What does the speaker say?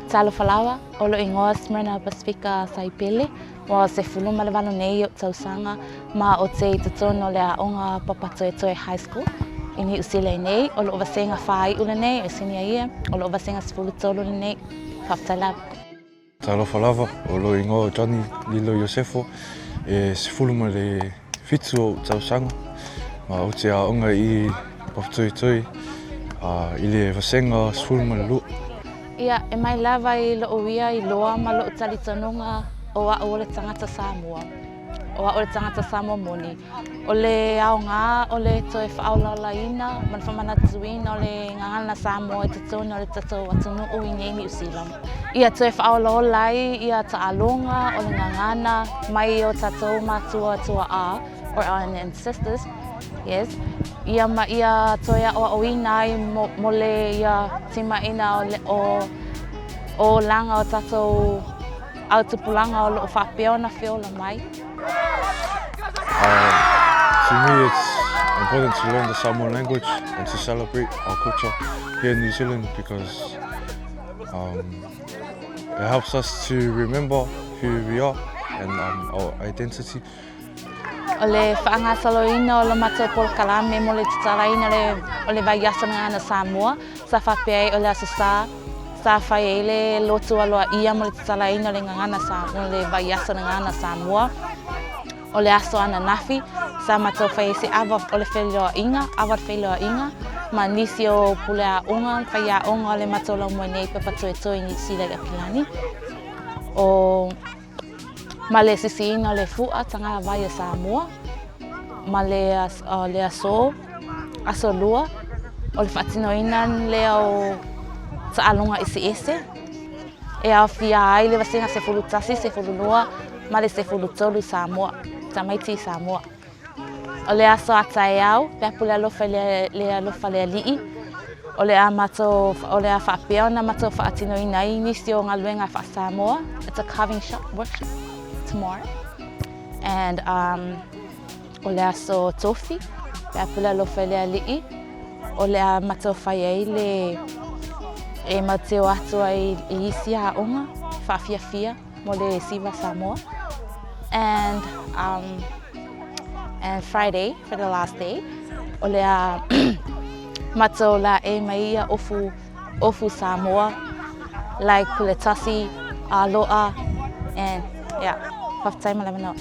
Talofa lava, o lou igoa Smyrna Pasifika Saipele, ua 18 nei ou tausaga ma ou te i totonu o le aoga Papatoetoe High School i Niu Sila nei. O lou vasega faaiu lenei, o senior year, o lou vasega 13 lenei. Faafetai lava. Talofa lava, o lou igoa o Johnny Lilo Iosefo, e 17 ou tausaga, ma ou te aoga i Papatoetoe i le vasega 12. Ia, e mai lava i lou ia iloa ma lou talitonuga o au o le tagata Samoa. O au o le tagata Samoa moni. O le aoga o le toe faaolaolaina ma le faamanatuina o le gagana Samoa i totonu o le tatou atunuu i nei Niu Sila. Ia toe faaolaola ai ia taaloga o le gagana mai o tatou matua tuaa or our ancestors, yes, ia ma ia toe aʻoaʻoina ai mo le ia timaina o le o olaga o tatou autupulaga o loo faapea ona feola mai. To me, it's important to learn the Samoan language and to celebrate our culture here in New Zealand because it helps us to remember who we are and our identity. O le faagasoloina o le matou polokalame mo le tatalaina o le vaiaso o le Gagana Samoa, sa faapea ai o le Aso Sa, sa fai ai le lotu aloaia mo le tatalaina o le Gagana Samoa, le vaiaso o le Gagana Samoa. O le aso ananafi, sa matou fai ai se ava o le feiloaiga, ava o le feiloaiga, ma nisi o pule aoga, faiaoga o le matou laumua nei Papatoetoe i Niu Sila i Aukilani. O ma le sisiina o le fua tagavai a Samoa, ma le, le aso, aso lua, o le faatinoina lea o taaloga eseese, e aofia ai le vasega 11, 12, ma le 13 Samoa, tamaiti i Samoa. O le aso a taeao, pe a pule alofa i le alofa le Alii, o le a matou, o le a faapea ona matou faatinoina ai nisi o galuega faa-Samoa. It's a carving shop workshop tomorrow. And o le aso Tofi, pe a pule alofa i le Alii, o le a matou fai ai le e matou te o atu ai i isi aoga faafiafia mo le Siva Samoa. And Friday, for the last day, o le a matou la e mai ia ofu, ofu Samoa, like puletasi, aloa, and yeah, faafetai ma le avanoa.